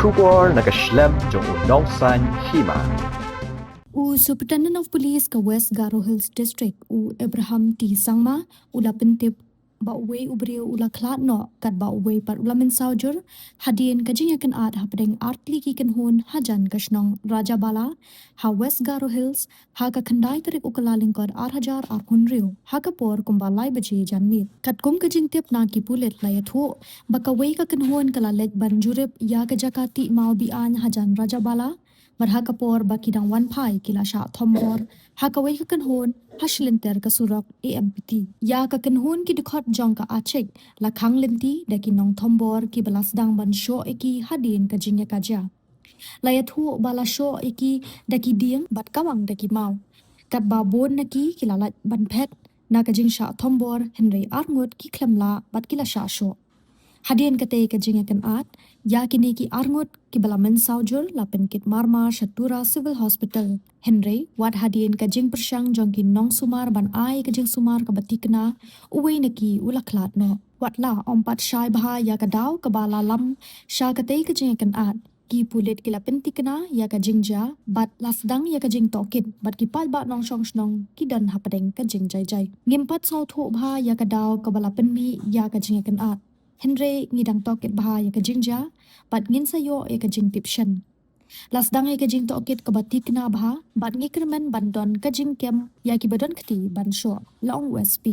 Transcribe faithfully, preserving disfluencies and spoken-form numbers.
Khubor na ka shlem jong u nongsan hima. U Superintendent of Police ka West Garo Hills District, u Abraham T Sangma, u la pyntip ba uwei u briew u la khlad noh katba uwei pat u la mynsaw jur hadien ka jingïakynad hapdeng artylli ki kynhun hajan ka shnong Rajabala ha West Garo Hills ha ka khyndai tarik u Kyllalyngkot ar hajar arphew hynriew ha ka por kumba lai baje janmiet. Katkum ka jingtip na ki pulit la ïathuh ba kawei ka kynhun ka la leit ban jurip ïa ka jaka tih maw biang hajan Rajabala, bad ha ka por ba ki dang wan phai ki la shah thombor ha kawei ka kynhun ha shilynter ka surok A M P T. Ïa ka kynhun ki dkhot jong ka Achik la khang lynti da ki nongthombor kiba la sdang ban shoh ïa ki hadien ka jingïakajia. La ïathuh ba la shoh ïa ki da ki dieng bad kawang da ki maw. Katba bun na ki ki la lait ban phet na ka jingshah thombor, hynrei arngut ki khlem lah bad ki la shah shoh. Hadien katei ka jingïakynad, ïa kine ki arngut kiba la mynsaw jur la pynkit marmar sha Tura Civil Hospital. Hynrei wat hadien ka jingpyrshang jong ki nongsumar ban ai ka jingsumar kaba thikna, uwei na ki u la khlad noh. Wat la ym pat shai bha ïa ka daw kaba la lam sha katei ka jingïakynad, ki pulit ki la pynthikna ïa ka jingjia bad la sdang ïa ka jingtohkit bad ki paidbah nongshong shnong ki don hapdeng ka jingjaijai. Ngim pat sngewthuh bha ïa ka daw kaba la pynmih ïa ka jingïakynad, hynrei ngi dang tohkit bha ïa ka jingjia bad ngin sa ïoh ïa ka jingtip shen. La sdang ïa ka jingtohkit kaba thikna bha bad ngi kyrmen ban don ka jingkem ïa kiba don kti ban shoh, la ong u S P.